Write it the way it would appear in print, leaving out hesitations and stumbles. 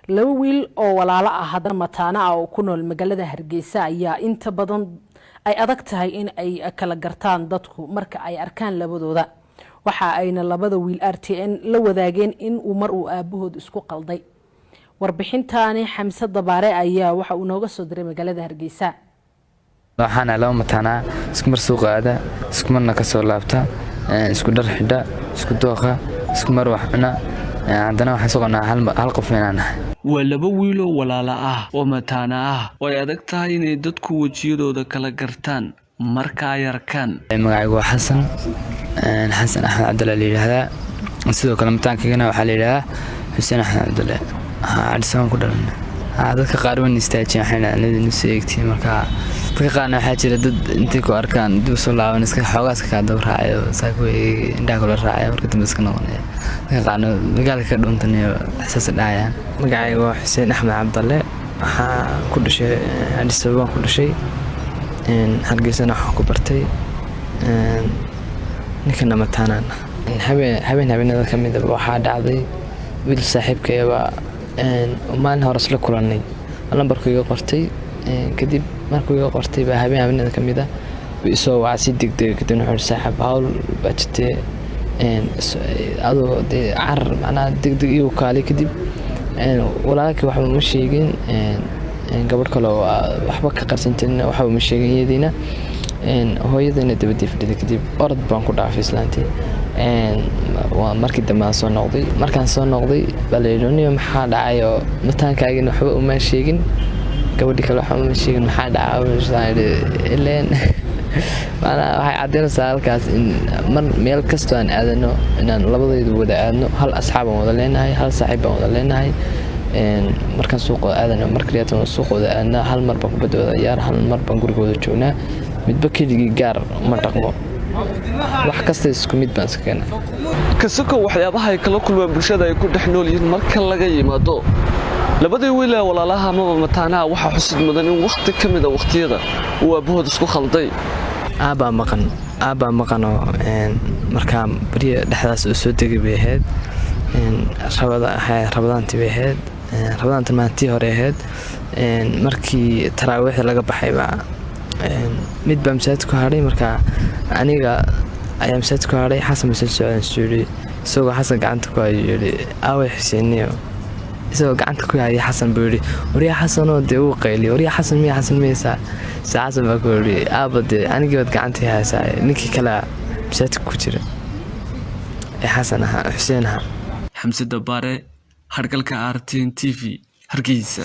Laba wiil oo walaalo ah, haddana mataano ah, oo ku nool magaalada Hargeysa ayaa inta badan ay adag tahay in ay kala gartaan dadku marka ay arkaan labadooda. Waxa ayna labada wiil RTN la wadaageen in uu mar uu aabahood isku qalday. Warbixintaani Xamse Dabaare ayaa waxa uu nooga soo diray magaalada Hargeysa. Waxaana laba mataanaa, isku mar suuqa aada, isku marna ka soo laabta, isku dhar xidha, isku dooqa, isku mar wax cuna, haddana waxaan soo qabnaa hal qof inaan nahay. Waa laba wiiloo walaala ah oo mataana ah oo ay adag tahay inay dadku wejiyadooda kala gartaan marka ay arkaan. Magacaygu waa Xasan, Xasan Axmed Cabdulle la yidhaahdaa. Sidoo kale mataankaygana waxaa la yidhahdaa Xuseen Axmed Cabdulle. Cadhisabaan ku dhalanay. Dadka qaar wan istaajiyeen, waxay nidin soo eegtiin. Marka dadka qaarna waxaa jira dad intay ku arkaan dib soo laaban, iska xoogaa iska kaa daba raacayo, saa ku indhaha kula raacaya, marka dambe iska noqonaya. Dadka qaarna magaalka ka dhuuntanayo, saas dhahayaan. Magacayga waa Xuseen Axmed Cabdalle. Waxaa ku dhashay Addis Ababaan ku dhashay, Hargeysana waxaan ku bartay. Ninkana mataanaan. Habeen habeen habeenada ka mid waxaa dhacday wiil saaxiibkayaba maalin hore isla kulannay, lambarku iga qortay. Kadib markuu iga qortay baa habeen habeenada ka mid ah buu isoo wacay si degdega. Kadibna wuxuu yidhi, "Saaxiib, hawl baa jirtee, adoo dee carar, macnaha degdeg igu kaalay." Kadib walaalkii waxba ma sheegin, gabadh kale oo waxba ka qarsan jirin waxba ma sheegin iyadiina, hooyadayna dabadii fadhida. Kadib orod baan ku dhaafay islaantii. Waa markii dambe aan soo noqday. Markaan soo noqday baa la yidhi, "Niyo, maxaa dhacay oo mataankaagina waxba uma sheegin, gabadhii kale waxba uma sheegin, maxaa dhacay?" Ileen macnaha waxay caddaynaysaa halkaas in mar meel kastoo aan aadano inaan labadaydu wada aadno, hal asxaab aan wada leenahay, hal saaxiib baan wada leenahay. Markaan suuqa aadano, markaliyaatan suuqa wada aadnaa, hal mar baan kubadda wada ciyaar, hal mar baan guriga wada joognaa. Midba keligii gaar uma dhaqmo, wax kasta isku mid baan iska keenaa. Kasako waxyaabaha ay kala kulmaan bulshada ay ku dhex nool yihiin marka laga yimaado labadii wiil ee walaalaha amaba mataanaha, waxaa xusid mudan in wakhti ka mida wakhtiyada uu aabbahood isku khalday. Aabbaa maqan, aabbaa maqanoo markaa barya dhexdaas oo soo degay bay ahayd. Rabadaantii bay ahayd, rabadaanta maalintii hore ahayd. Markii taraawiixda laga baxaybaa mid baa masaajid ku hadhay. Markaa aniga ayaa masaajid ku hadhay, Xasan masoo socdan isu yidhi. Isagoo Xasan gacanta ku hayo yidhi, "Aaway Xuseeniyo?" Isagoo gacanta ku haya Xasan buu yidhi, "Waryaa Xasanoo!" Dee uu qayliyo, "Waryaa Xasan, miya Xasan miyaysaa?" Se Xasan baa ku yidhi, "Aaba, dee anigii baad gacantii haysaa, ninkii kalea masaajidka ku jira ee Xasan ahaa, Xuseen ahaa." Xamse Dabaare, hargalka RTN TV, Hargeysa.